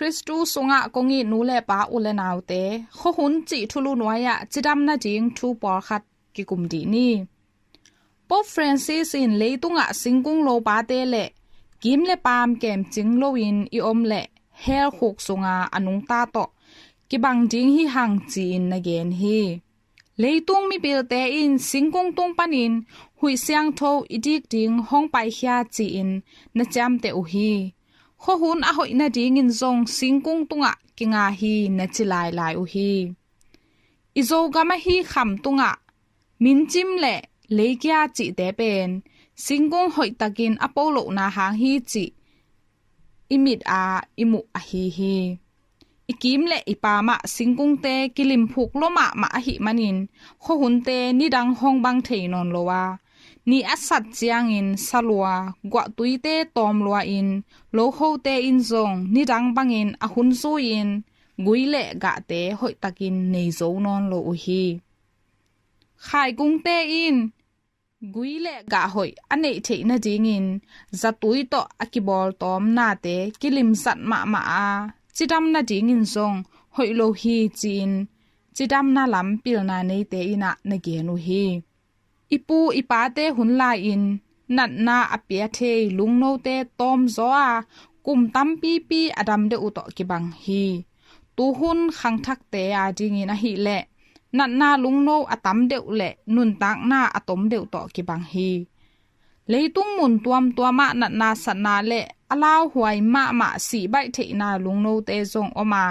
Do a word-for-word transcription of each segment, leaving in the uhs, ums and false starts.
Khristu sungah kong it nu le pa, u le naute, khuahun cih thulu nuai-ah cidam nading thu pawlkhat kikum dih ni. Pope Francis in leitungah singkung lopate le kim le paam kemcing loin i om le hell khuk sunga a nungta tawh kibang ding hi hang ci-in na gen hi. Leitung mipilte in singkung tung panin huih siangtho i dik ding hong paikhia ci-in na ciamteh uh hi. Khuahun a hoih nadingin zong singkung tungah kinga hi na ci lailai uh hi. I Zogam ahi Kham tungah mincim le leikia cihte pen singkung hoihtakin a po lohna hang hi cih i mit a i muh ahi hi. I kim le i paamah singkungte kilimphuk lua mahmah ahih manin khuahunte nidang hong bang thei nawn lo a, ni a sat ciangin salua, guahtuite tawm lua-in lokhote in zong nidang bangin a hun zui-in gui le gahte hoihtakin nei zo nawn lo uh hi. Khaikungte in gui le gah hoih a neih theih nadingin zatui tawh a kibawl tawm nate kilimzat mahmah a, cidam nadingin zong hoih lo hi ci-in cidamna lam pilna neite in ah na gen uh hi. I pu i pate hun lai-in natna a pia thei lungnote tawmzaw a, kum tampipi a dam deuh uh tawh kibang hi. Tuhun khangthakte a dingin ahih leh natna lungno a tam deuh le nuntakna a tom deuh tawh kibang hi. Leitung mun tuamtuamah natna satna le a lauhuai mahmah sihbaih theihna lungnote zong om a,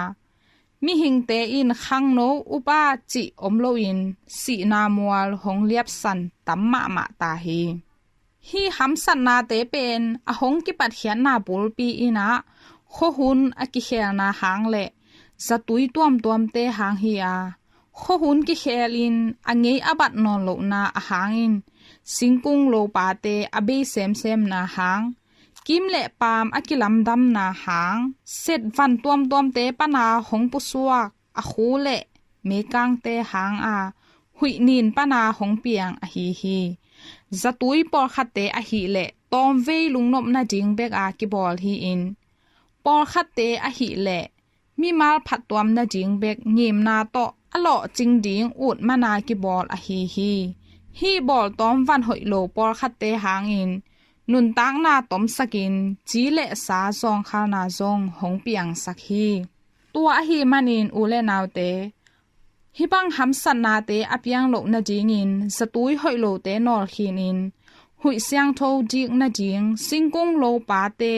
mihingte in khangno upa cih om loin sihna mual hong liapsan tam mahmah ta hi. Hih hamsatnate pen a hong kipatkhiatna bulpi in ah khuahun a kikhelna hang le zatui tuamtuamte hang hi a, khuahun kikhelin a ngei a bat nawn lohna a hangin singkung lopate a bei semsemna hang, kim le paam a kilamdamna hang, set van tuamtuamte pana hong pusuak a khu le meikangte hang a huih nin pana hong piang ahi hi. Zatui pawlkhatte ahih leh tawmvei lungnop nading bek a kibawl hi-in, pawlkhatte ahih leh mimal phattuam nading bek ngimna tawh a lawhcing ding ut mana kibawl ahi hi. Hih bawltawm van hoih lo pawlkhatte hangin nuntakna tomsakin ci le sa zawngkhalna zong hong piangsak hi. Tua ahih manin u le naute, hih bang hamsatnate a piang loh nadingin zatui hoih lote nawlkhinin huih siangtho dik nading singkung lopate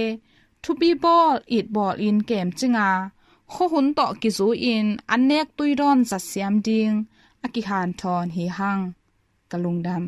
thupi bawl itbawl in kemcing a, khuahun tawh kizui-in annek tuidawn zatsiam ding a kihanthawn hi hang. Ka lungdam.